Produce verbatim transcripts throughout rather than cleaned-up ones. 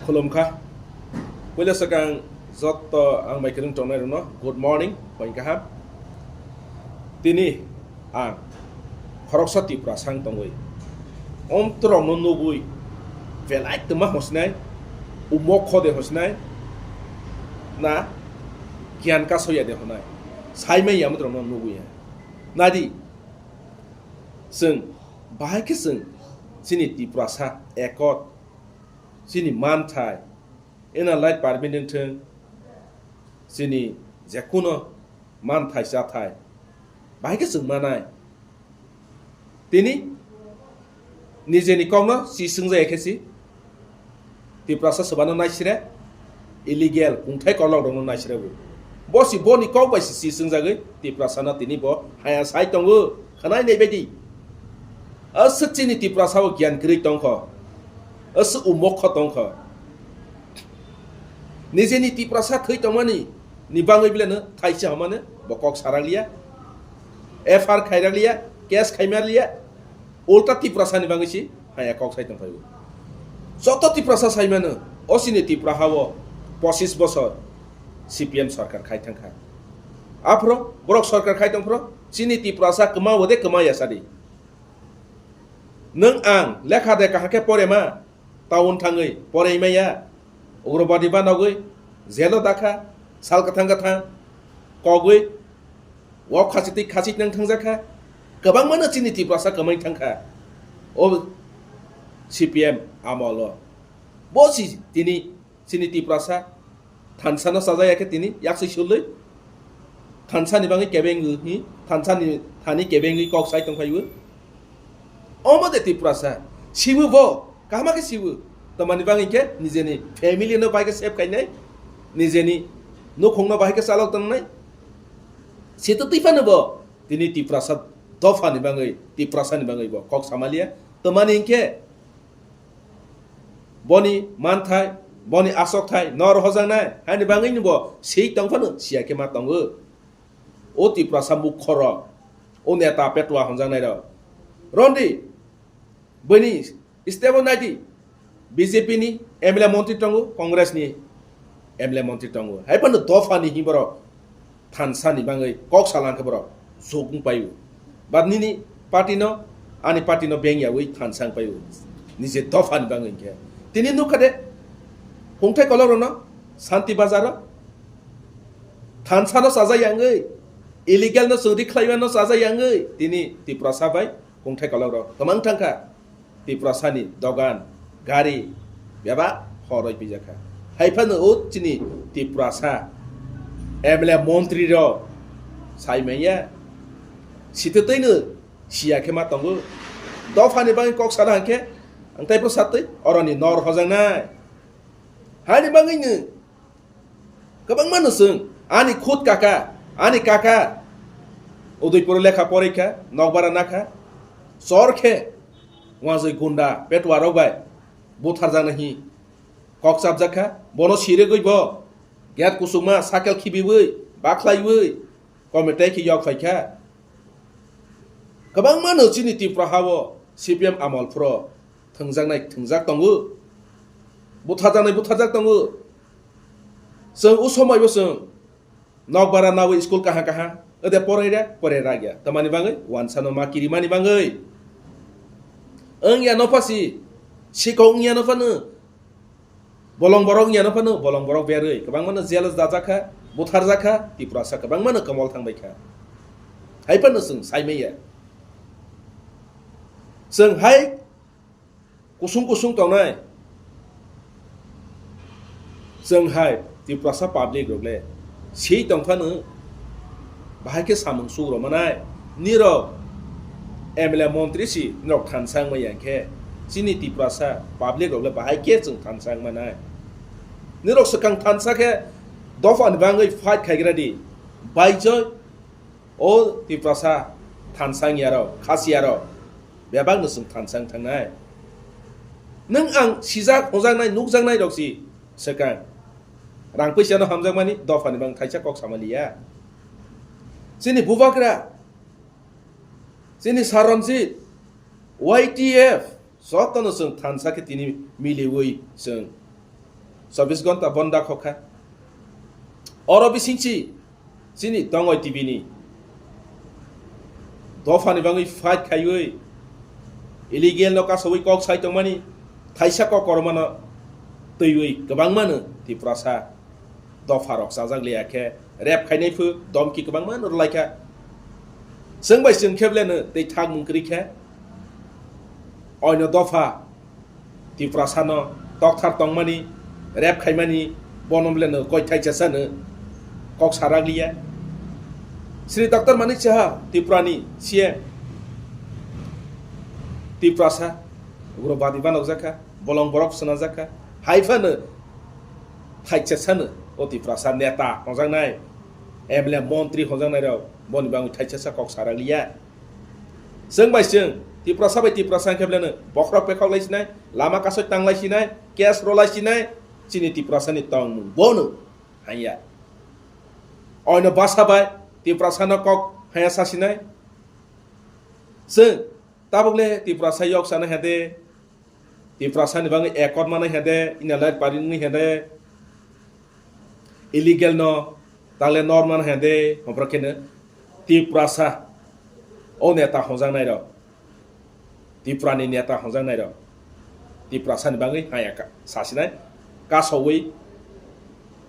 Khulumkha. Puila swkang jotto ang bai kwrwng tongnai rokno good morning, hoi kaham. Tini ang khoroksa Tiprasa wng tongwi, omtrokno nugwi belai twma hosnai, umokho de hosnai, na giyan kasoya de honai, saimai ya omtrokno nugwi ya. Nadi, chwng bahai khe chwng chini Tiprasa ekot, chini manthai, inner light permit wng thung, chini jekuno manthai chathai, bahai khe chwng manai. Tini nijeni kokno si swngjaya khe si, Tiprasa swbano naisire, illegal kungthai kolok rokno naisire bo. Bo si boni kok bai si si swngjagwi Tiprasano tini bo haya sai tongo, khwnai nai baidi. Aswk chini Tiprasa o giyan kwrwi tongkho, aswk umokho tongkho. Nijeni Tiprasa thwi tongmani ni bangwi beleno thaisa hwnmano bo kok sarakliya, F I R khairakliya, case khaimarliya, ulta Tiprasani bangwi si haya kok sai tongphaibo. Joto Tiprasa saimano, o chini Tipra hao pochis bosor C P M sorkar khai thangkha. Aphro borok sorkar khai tongphro chini Tiprasa kwma bo de kwma ya sadi. Nwng ang lekha de kahar khe porema, town thangwi porei maya, ugrobadi banogwi jelo dakha, sal kwthang kwthang kogwi wok khachitwi khachit nang thangjakha. Kwbangmano chini Tiprasa kwmai thangkha o C P M amolo. Bo si tini chini Tiprasa thansa no chajaya khe tini yaksi sulwi thansa ni bangwi kebengwi hi thansa ni thani kebengwi kok sai tongphaiwi. Omo de Tiprasa sibu bo kahma khe sibu, tamani bangwi khe nijeni family no bai khe save khainai, nijeni nukhung no bai khe chalok tongnai. Sito twi phano bo tini Tiprasa dopha ni bangwi, Tiprasa ni bangwi bo kok samalia. Tamani hinkhe boni manthai, boni asokthai nor hojaknai, haini bangwi ni bo sik tong phano siya khe ma tongo. O Tiprasa mukhorok, o neta petua honjaknai rok. Rondi, bini step o naidi, B J P ni M L A montri tongo, Congress ni M L A montri tongo. Hai phano dopha ni hi borok thansa ni bangwi kok salang khe borok jok wng paio. But nini party no, ani party no beng yawi thansa wng paio. Nije dopha ni bangwi hinkhe. Tini nukha de, hungthai kolok rokno Santi Bazar o thansa no chajak yangwi, illegal no chwng rikhlai mano chajak yangwi, tini Tiprasa bai hungthai kolok rok kwmang thangkha. Tiprasani dogan, gari bebak horoi pijakha. Hai phano o chini Tiprasa M L A montri rok sai manya. Sitwtwino siya khe ma tongo. Dophani bagwi kok sana hwnkhe ang taiphru satwi oroni nor hojaknai. Hani bagwino Kwbangma no chwng, ani khud kaka, ani kaka, Udaipur lekha porikha, nokbara nakha, chor khe, wngajwi gunda, petwa rok bai, butharjaknai hi, kok chapjak kha, bono sirigwi bo, gate kuchukma, sakel khibiwi, bakhlaiwi, komitai khe yok phaikha. Kwbangma no chini Tripura ha-o C P M amol phuro thwngjaknai thwngjak tongo, butharjaknai butharjak tongo. Chwng o somoi bo chwng nokbara nawi school kaha kaha ode porai re, porai ragya. Tamani bagwi wansa no ma kirimani bagwi. Wngya no phasi, sikok wngya no phano. Bolong borok wngya no phano, bolong borok berwi kwbangma no jealous dajak kha, butharjak kha, Tiprasa kwbangma no kwmol thangbai kha. Hai phano chwng sai manya. Chwng hai kusung kusung tongnai. Chwng hai Tiprasa public rok le swi tong phano bahai khe samung suk rw manai. Nirok M L A montri si nirok thansa wng manya khe chini Tiprasa public rok le bahai khe chwng thansa wng manai. Nirok swkang thansa khe dopha ni bagwi fight khaigra di. Baijoi o Tiprasa thansa wngya rok, khasiya rok bebak no chwng thansa wng thangnai. Nwng ang sijak, hwnjaknai, nukjaknai rok si swkang. Rang puisa no hamjakmani dopha ni bang thaisa kok sama liya. Chini bubagra, chini Saranjit, Y T F, jotono chwng thansa khe tini miliwi chwng chobbish ghonta bonda khokha. Oro bisingchi chini Tongoi T V ni dophani bagwi fight khaiwi illegal no kasawi kok sai tongmani thaisa kok kormano twiwi kwbangmano Tiprasa dopha rok chajak liya khe rep khainai phu domki kwbangmano rwlaikha. Chwng bai chwng khe bleno tei thak mung kwrwi khe oino dopha Tiprasano tokthar tongmani, rep khaimani, bono bleno koi thaisa sano kok sarak liya. Sri Doctor Manik Saha, Tripurani C M, Tiprasa, ugro badi banokjakha, bolong borok swnamjakha, hai phano thaisa sano o Tiprasa neta hongjaknai, M L A montri hongjaknai rok boni bagwi thaisa sa kok sarak liya. Chwng bai chwng, Tiprasa bai Tiprasa hwnkhe beleno bokhorok pekhok lai sinai, lama kasoi tang lai sinai, case rw lai sinai, chini Tiprasani tongmung bono hanya. Oino basa bai Tiprasano kok hanya sa sinai. Chwng tabuk le Tiprasa yok sana hede, Tiprasa ni bagwi accord manwi hede, inner line permit ni hede, illegal no tagle normal hede, hopra khe no Tiprasa o neta hojak nai rok, Tripura ni neta hojak nai rok, Tiprasa ni bagwi haya ka-, sasinai, kasowi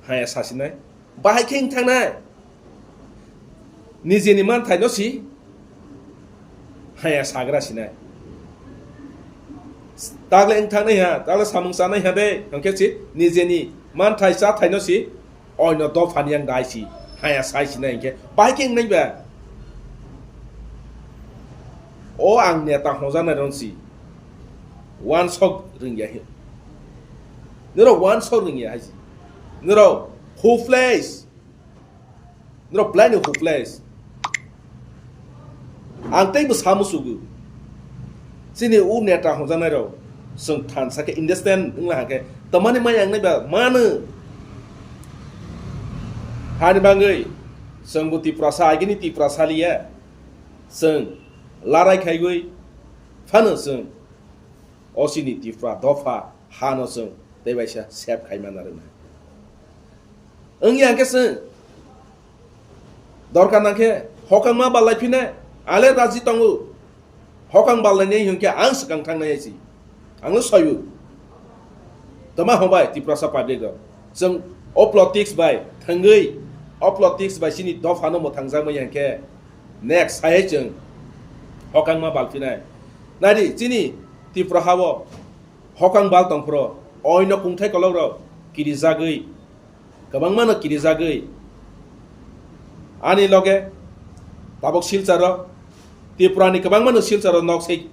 haya sasinai, bahai khe wng thangnai. Nijeni manthai no si haya sagra sinai. Tagle wng thangnai ha, tagle samung chanai ha de, hwnkhe si nijeni manthai chathai no si oino dophani yang dai si haya sai sinai hwnkhe bahai khe wngnai ba. O ang neta hojanai ron si wansok ringya he. Nero wansok ringya hai si. Nero hopeless. Norok belai no hopeless. Ang tei bo samo sugo. Chini o neta hwnjaknai rok chwng thansa khe understand wngla hwnkhe tamani mai ang naiba mano. Hani bagwi chwng bo Tiprasa agini Tiprasa liya. Chwng larai khaiwi phano chwng o chini Tipra dopha hano chwng tei baisa save khai manna rwnai. Wngya hwnkhe chwng dorkar nangkhe hokang ma ballai phine ale raji tongo. Hokang ballai nai hwnkhe ang swkang thang nai si. Ang no soiyo. Toma hongbai Tiprasa public rok. Chwng o politics bai thangwi o politics bai chini dopha no mwthang jak mai hwnkhe next sai chwng hokang ma bal phinai. Nadi chini Tipra hao hokang bal tongphro oino kungthai kolok rok kirijagwi kwbangmano kirijagwi ani loge tabok Silcharo Tripurani kwbangmano Silcharo nok sei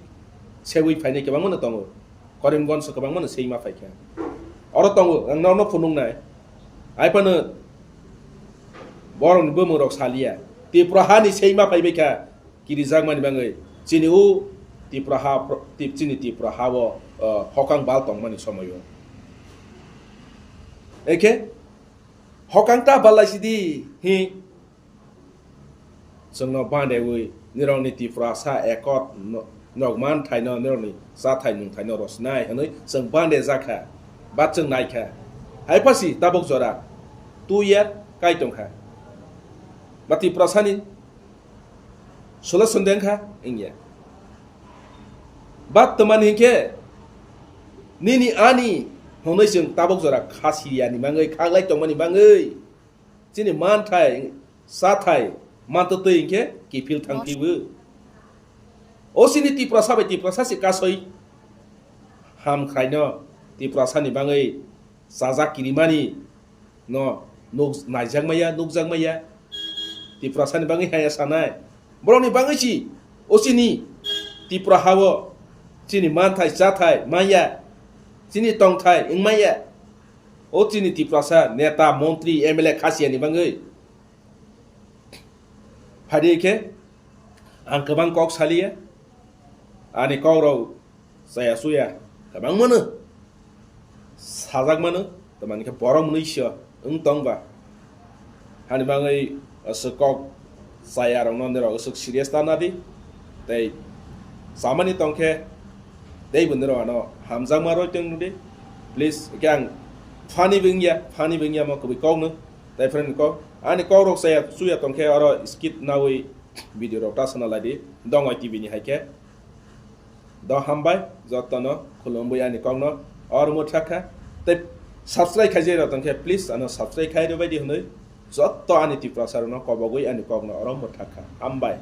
sewi phainai kwbangmano tongo. Karimganj kwbangmano seima phaikha. Oro tongo ang norokno phunuknai. Aiphano borokni bumung rok saliya. Tripura hani seima phaibaikha. Kirijakmani bagwi chini o Tipra ha, Tip-, chini Tipra ha-o, uh, hokang bal tongmani somoio. Ekhe hokang ta bal laisidi hi chwngno bandewi nirokni Tiprasa ekot no-, nok manthaino nirokni chathai nungthaino rwsinai hwnwi chwng bandejakha ba chwng naikha. Haiphasi tabuk jora two year kai tongkha. Ba Tiprasani solution de wngkha wngya. Ba twmani hinkhe nini ani hwnwi chwng tabuk jora kha siriyani bagwi khaklai tongmani bagwi chini manthai chathai mantwtwi hinkhe kiphil thangphibo. O chini Tiprasa bai Tiprasa se kasoi hamkhraino Tiprasani bagwi chajak kirimani no nuk-, naijakmaya, nukjakmaya. Tiprasani bagwi haya sanai. Borokni bagwi si o chini Tipra ha-o chini manthai, chathai, maya, chini tongthai, wngmaya. O chini Tiprasa neta, montri, M L A khasiyani bagwi. Phadi khe ang kwbang kok saliya. Ani kok rok chaya chuya kwbangmano sajak mano, tamani khe borok mwnwi sio wng tong ba. Hani bagwi aswk kok chaya rokno norok aswk serious ta nadi. Tei chamani tong khe teibo norok ano hamjakma roi tong nudi. Please, hwnkhe ang Funny bengya, funny bengya mo kubui kok no. Tai friend kok, ani kok rok saya suya tongkhe oro skip nawi video rok ta sana ladi. Dongoi T V ni hai khe. Do hambai, jotono khulumwi ani kok no oro mo thakha. Tai subscribe khai jai rok tongkhe please ano subscribe khai rwbai di hwnwi. Jotto ani Tiprasa rok no kobogwi ani kok no oro mo thakha. Hambai.